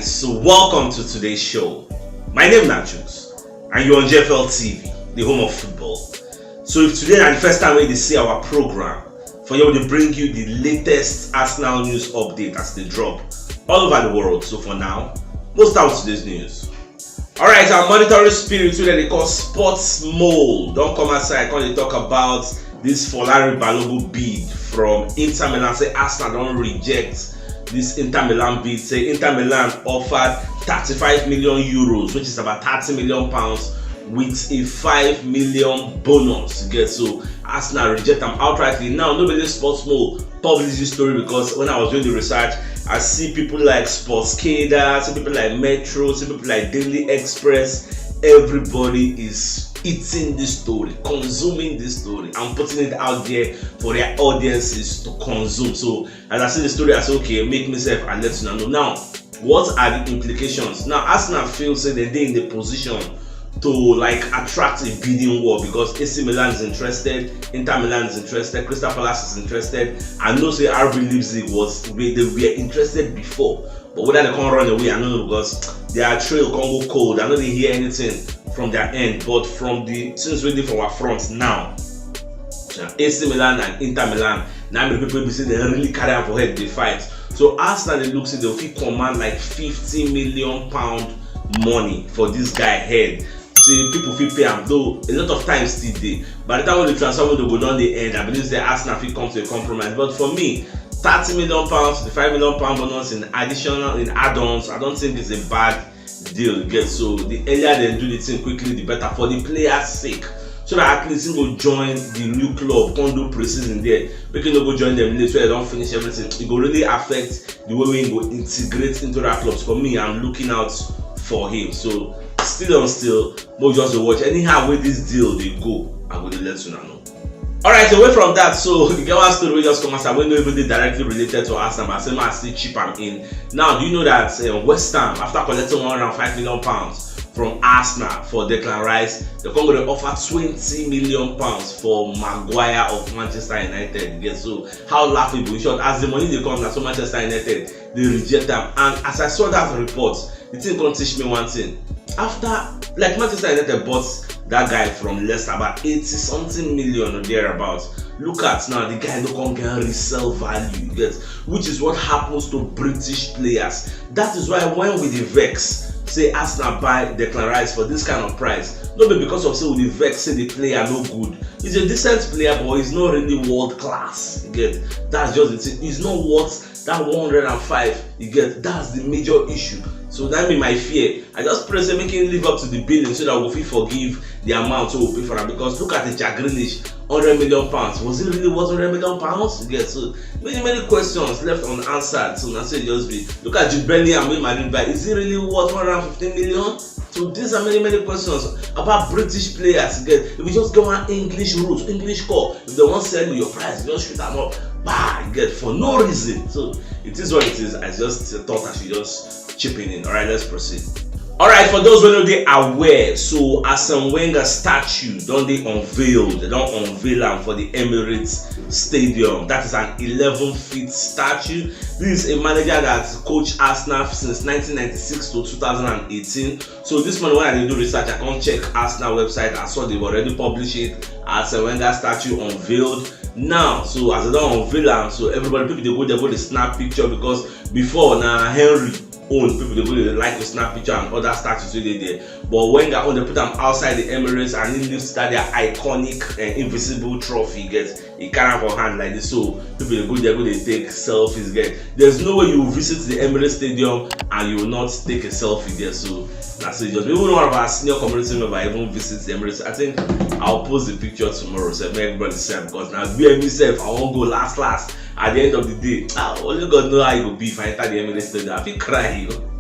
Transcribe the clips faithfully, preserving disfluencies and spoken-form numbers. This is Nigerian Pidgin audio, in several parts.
So welcome to today's show. My name na Juice, and you're on G F L T V, the home of football. So if today na the first time wey you dey see our program, for here we dey bring you the latest Arsenal news update as they drop all over the world. So for now, we'll start with today's news. Alright, our monitoring spirit wey dem dey call Sports Mole don come outside come dey talk about this Folarin Balogun bid from Inter Milan, say Arsenal don reject this Inter Milan bid, say Inter Milan offered thirty-five million euros, which is about thirty million pounds, with a five million bonus. You get, so Arsenal reject am outrightly. Now, no be only Sports Mole publish this story, because when I was doing the research, I see people like Sports Cada, see people like Metro, see people like Daily Express. Everybody is eating this story, consuming this story, and putting it out there for their audiences to consume. So as I see the story, I say, okay, make myself and let you know. Now, what are the implications? Now, Arsenal feel say dem dey in the position to, like, attract a bidding war, because A C Milan is interested, Inter Milan is interested, Crystal Palace is interested. I know say R B Leipzig was, they were interested before, but whether dem come run away, I no know, because their trail come go cold. I no dey hear anything from their end, but from the things wey dey for our front now, A C Milan and Inter Milan, na im be the people wey be say dem really carry am for head dey fight. So Arsenal dey look say dem fit command like fifty million pound money for this guy head. Say people fit pay am, though a lot of time still dey. By the time wey the transfer window go don dey end, I believe say Arsenal fit come to a compromise. But for me, thirty million pounds, the five million pound bonus in additional, in add-ons, I don't think it's a bad deal. You get, so the earlier dem do the thing quickly, the better for the players' sake, so that at least he go join the new club, come do pre-season there, make he no go join them late, so dem don finish everything. E go really affect the way wey he go integrate into that club. So for me, I'm looking out for him. So still on still, mo just dey watch. Anyhow wey this deal dey go, I go dey let una know. Alright, away from that, so e get one story wey just come outside wey no even dey directly related to Arsenal, but I say make I still chip am in. Now, do you know that uh, West Ham, after collecting one hundred and five million pounds from Arsenal for Declan Rice, dem come go dey offer twenty million pounds for Maguire of Manchester United? Yes, so how laughable! In short, as the money dey come, na so Manchester United dey reject am. And as I saw that report, the thing come teach me one thing. After, like, Manchester United bought that guy from Leicester about eighty something million or thereabouts. Look at now, the guy no come get resale value, you get, which is what happens to British players. That is why when we dey vex say Arsenal buy Declan Rice for this kind of price, no be because of say we dey vex say the player no good. He's a decent player, but he's not really world class. You get, that's just the thing. He's not worth that one hundred and five. You get, that's the major issue. So that be my fear. I just pray say make him live up to the billing so that we fit forgive the amount wey we pay for am. Because look at the Jack Grealish, hundred million pounds. Was it really worth hundred million pounds? You get, so many, many questions left unanswered. So na so e just be. Look at Jude Bellingham wey Madrid buy. Is it really worth one hundred and fifteen million? So these are many, many questions about British players. You get, if you just get one English root, English core, if dem wan sell you, your price, just shoot am up. Bah, you get, for no reason. So it is what it is. I just thought I should just chip in. Alright, let's proceed. Alright, for those wey no dey aware, so Arsene Wenger statue don dey unveiled. Dem don unveil am for the Emirates Stadium. That is an eleven feet statue. This is a manager that coached Arsenal since nineteen ninety-six to two thousand and eighteen. So this morning when I dey do research, I come check Arsenal website. I saw dem already publish it. Arsene Wenger statue unveiled. Now, so as dem don unveil am, so everybody, people dey go there go dey snap picture, because before na Henry own, people dey go dey like to snap picture and other statues wey dey there. But Wenger own, dem put am outside the Emirates and he lift that their iconic uh, invisible trophy. You get, he carry am for hand like this, so people dey go there go dey take selfies. Get, there's no way you visit the Emirates Stadium and you will not take a selfie there. So na so e just be. Even one of our senior community member even visit the Emirates. I think I'll post the picture tomorrow, so make everybody see am, because na where me sef I wan go last last. At the end of the day, ah, only God know how e go be if I enter the Emirates Stadium. I fit cry, you know.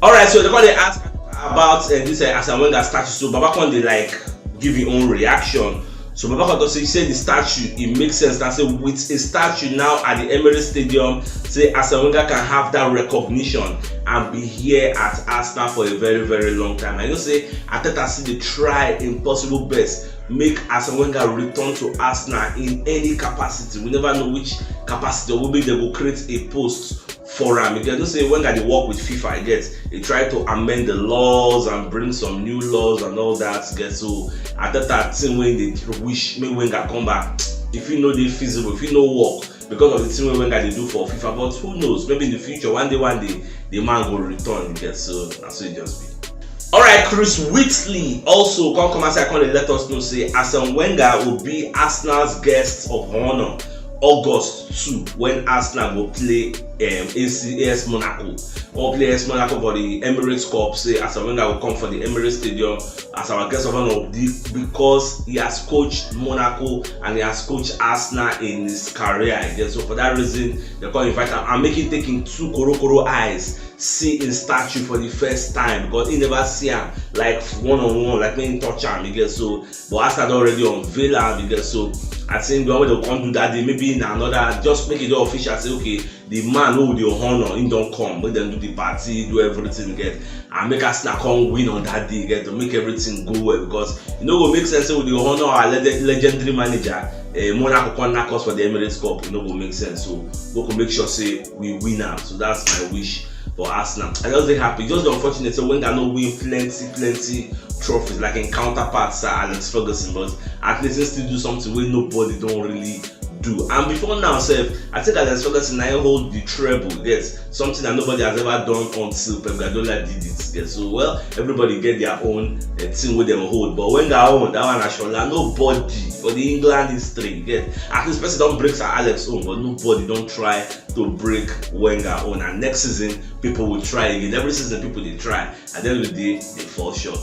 Alright, so dem come dey ask about uh, this uh, Arsene Wenger statue. So Baba come dey, like, give him own reaction. So Baba come talk say, he say the statue, it makes sense. I say with a statue now at the Emirates Stadium, say Arsene Wenger can have that recognition and be here at Arsenal for a very, very long time. I know say Arteta still dey try im possible best make Arsene Wenger return to Arsenal in any capacity. We never know which capacity, or maybe dem go create a post for am. You get to say Wenger dey work with FIFA, I get. He try to amend the laws and bring some new laws and all that. Get so at that time, thing when they wish me Wenger come back, if you know they feasible, if you know work, because of the thing wey Wenger dey do for FIFA. But who knows? Maybe in the future, one day, one day, the man go return. You get so that's what it just be. All right, Chris Whitley also come come outside come dey let us know say Arsene Wenger will be Arsenal's guest of honour August two when Arsenal go play um, A C, A S Monaco. Go play A S Monaco for the Emirates Cup. Say Arsene Wenger will come for the Emirates Stadium as our guest of honour because he has coached Monaco and he has coached Arsenal in his career. I guess so. For that reason, they come invite am and make him take him two korokoro eyes see him statue for the first time because he never see am like one on one, like make him touch am. You get so, but Arsenal don already unveil am. You get so, I think the one wey dem come do that day, maybe na another, just make it dey official. Say okay, the man wey we dey honour, him don come. Make dem do the party, do everything, you get, and make Arsenal come win on that day, you get, to make everything go well because e no go make sense say we dey honour our leg- legendary manager, eh, Monaco come knack us for the Emirates Cup. E no go make sense. So we go make sure say we win am. So that's my wish for Arsenal. I just dey happy. Just dey unfortunate say Wenger no win plenty, plenty trophies like him counterpart Sir Alex Ferguson, but at least he still do something wey nobody don really do. And before now sef, I think Alex Ferguson na him hold the treble, yes, something that nobody has ever done until Pep Guardiola did it. Yes. So well, everybody get their own uh, thing wey dem hold, but Wenger own, that one na shola, nobody for the England history, yes, at least person don break Sir Alex own, but nobody don try to break Wenger own. And next season, people will try again. Every season, people dey try. At the end of the day, they fall short.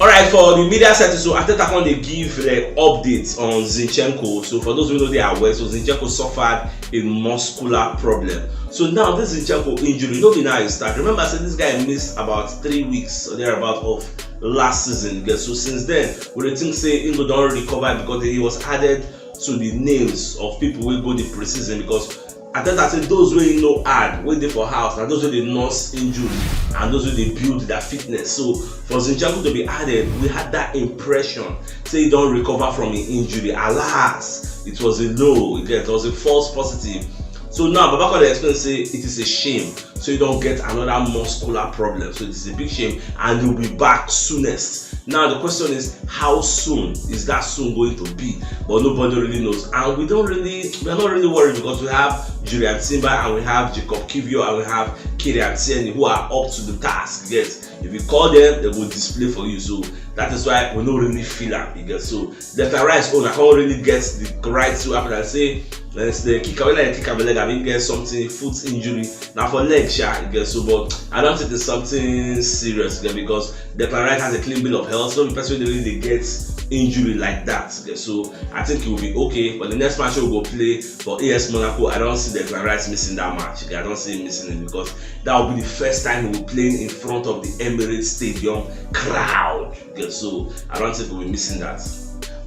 All right, for the media setting, so Arteta come dey give like updates on Zinchenko. So for those who know they are aware, so Zinchenko suffered a muscular problem. So now this Zinchenko injury, no be now e start. Remember, say this guy missed about three weeks or thereabout of last season. Yes. So since then, we dey think say he go don recover because he was added to the names of people wey go the preseason because Arteta say those wey no add, wey dey for house, na those wey dey nurse injury and those wey dey build their fitness. So for Zinchenko to be added, we had that impression say he don recover from him injury. Alas, it was a no, you get, it was a false positive. So now Baba Kole explain say it is a shame. So you don get another muscular problem. So it is a big shame, and you'll be back soonest. Now the question is, how soon is that soon going to be? But nobody really knows, and we don't really, we are not really worried because we have Jurrien Timber and we have Jacob Kiwior and we have Kieran Tierney who are up to the task. Yes, if you call them, they will display for you. So that is why we no really feel am. You get so Declan Rice own, I can't really get the right to happen and say the kicker, when I kick am leg, I mean get something, foot injury. Now for leg, sha, you get so, but I don't think it's something serious, you get, because Declan Rice has a clean bill of health. So the person really dey get injury like that, you get, so I think he will be okay. But the next match we go play for A S Monaco, I don't see Declan Rice missing that match. You get, I don't see him missing it because that will be the first time he will play in front of the Emirates Stadium crowd. Okay, so I don't think we'll be missing that.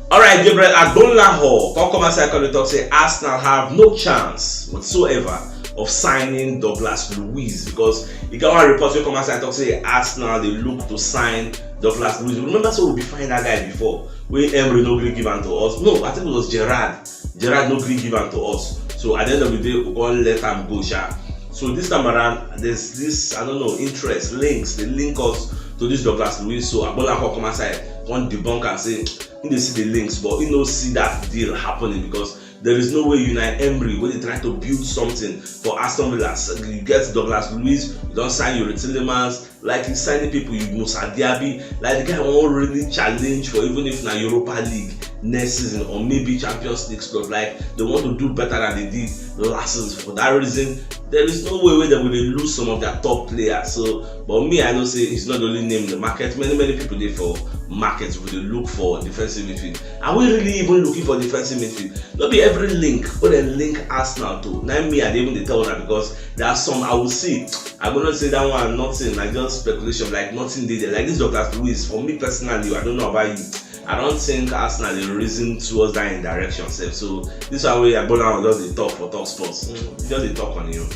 All right, Gabriel Agbonlahor come come outside come dey talk say Arsenal have no chance whatsoever of signing Douglas Luiz because e get one report wey come outside talk say Arsenal dey look to sign Douglas Luiz. Remember say we be find that guy before wey Emery no gree give am to us. No, I think it was Gerrard. Gerrard no gree give am to us. So at the end of the day, we come let am go, sha. So this time around, there's this, I don't know, interest, links, they link us to this Douglas Luiz. So Agbonlahor come outside, come debunk and say he dey see the links, but he no see that deal happening because there is no way Unai Emery wey dey try to build something for Aston Villa. So you get Douglas Luiz, you don sign Youri Tielemans, like you signing people, you Moussa Diaby, like the guy wan really challenge for even if na Europa League next season or maybe Champions League slot. Like they want to do better than they did last season. For that reason, there is no way wey dem go dey lose some of their top players. So, but me, I know say he's not the only name in the market. Many, many people dey for market wey dey look for defensive midfield. Are we really even looking for defensive midfield? No be every link wey dem link Arsenal to. Na me, I dey even dey tell una because there are some I will see. I go not say that one nothing, like just speculation, like nothing dey there. Like this Douglas Luiz, for me personally, I don't know about you. I don't think Arsenal dey reason towards that in direction sef. So this one wey Agbonlahor just dey talk for Talk Sports, mm, just dey talk on him own.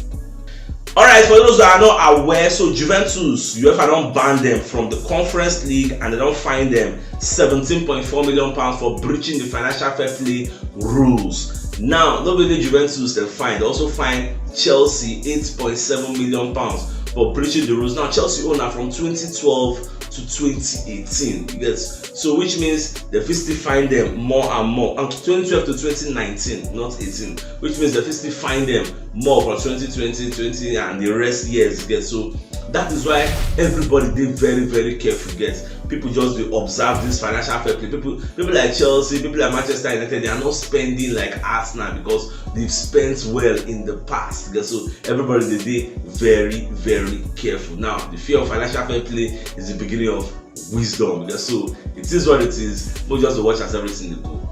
All right, for those that are not aware, so Juventus, UEFA don ban them from the Conference League and they don fine them seventeen point four million pounds for breaching the financial fair play rules. Now, not only Juventus dem fine, dem also fine Chelsea eight point seven million pounds for breaching the rules. Now, Chelsea own am from twenty twelve to twenty eighteen. You get? So, which means dem fit still fine dem more and more. And twenty twelve to twenty nineteen, not eighteen, which means dem fit still fine dem more for twenty twenty, twenty, and the rest years. You get? So, that is why everybody dey very, very careful. You get? People just dey observe this financial fair play. People, people like Chelsea, people like Manchester United, they are not spending like Arsenal because they've spent well in the past. You get? So everybody dey dey very, very careful. Now, the fear of financial fair play is the beginning of wisdom. You get? So it is what it is. We just watch as everything dey go.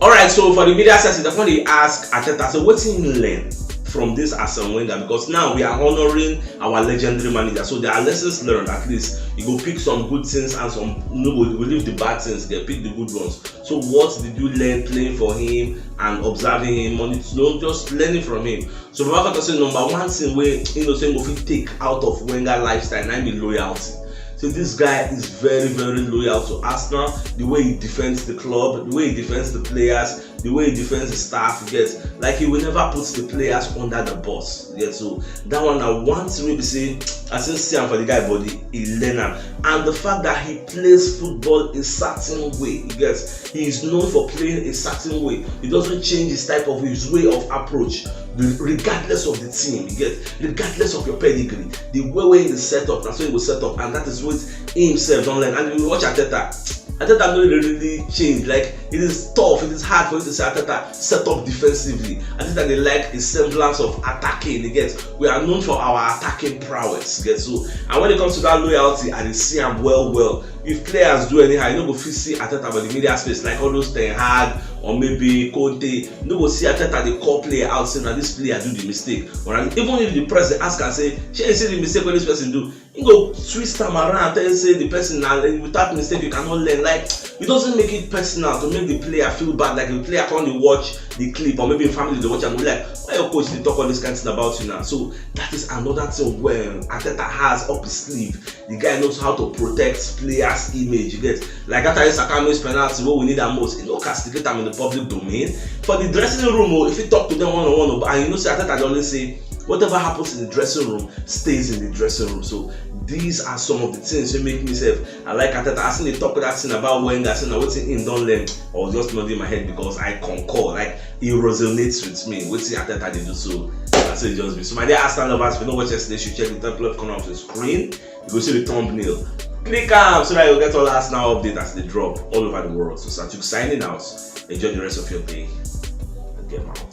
Alright, so for the media session, dem come dey ask Arteta, so wetin he learn from this Arsene Wenger? Because now we are honoring our legendary manager, so there are lessons learned. At least you go pick some good things and some, you know, we leave the bad things, dem pick the good ones. So what did you learn playing for him and observing him, monitor, you know, just learning from him? So Baba Fata say number one thing wey, you know, say go fit take out of Wenger lifestyle na be loyalty. So this guy is very, very loyal to Arsenal. The way he defends the club, the way he defends the players, the way he defends the staff, you get, like, he will never put the players under the bus. You get? So that one na one thing wey be say I still see am for the guy body, he learn am. And the fact that he plays football a certain way, you get, he is known for playing a certain way. He doesn't change his type of, his way of approach, the, regardless of the team, you get, regardless of your pedigree. The way wey he set up, na so he go set up, and that is what he himself don learn. And you watch Arteta, Arteta no really, really change. Like, it is tough, it is hard for you to say Arteta set up defensively. Arteta dey like a semblance of attacking. You get? We are known for our attacking prowess. You get? So, and when it comes to that loyalty, I dey see am well, well. If players do anyhow, you no go fit see Arteta for the media space like all those Ten Hag or maybe Conte. You no go see Arteta dey call player out, say na this player do the mistake. Or even if the press dey ask am say, shey you see the mistake wey this person do? He go twist am around, tell you say the person na, without mistake you cannot learn. Like, it doesn't make it personal to make the player feel bad. Like, the player come dey watch the clip, or maybe him family dey watch am, go be like, why your coach dey talk all this kind thing about you now? So that is another thing wey Arteta has up his sleeve. The guy knows how to protect players' image. You get? Like that time Saka miss penalty wey we need am most, he no castigate am in the public domain. For the dressing room o, if you talk to them one on one o, and you know say Arteta dey always say, whatever happens in the dressing room stays in the dressing room. So these are some of the things wey make me sef, I like Arteta. As he dey talk that thing about Wenger, say na wetin him don learn, I was just nodding my head because I concur. Like, it resonates with me, wetin Arteta dey do. So na so e just be. So my dear Arsenal lovers, if you no watch yesterday, you should check the top left corner of the screen. You go see the thumbnail. Click am so that you get all Arsenal update as they drop all over the world. So Satuk signing out. Enjoy the rest of your day. And get out.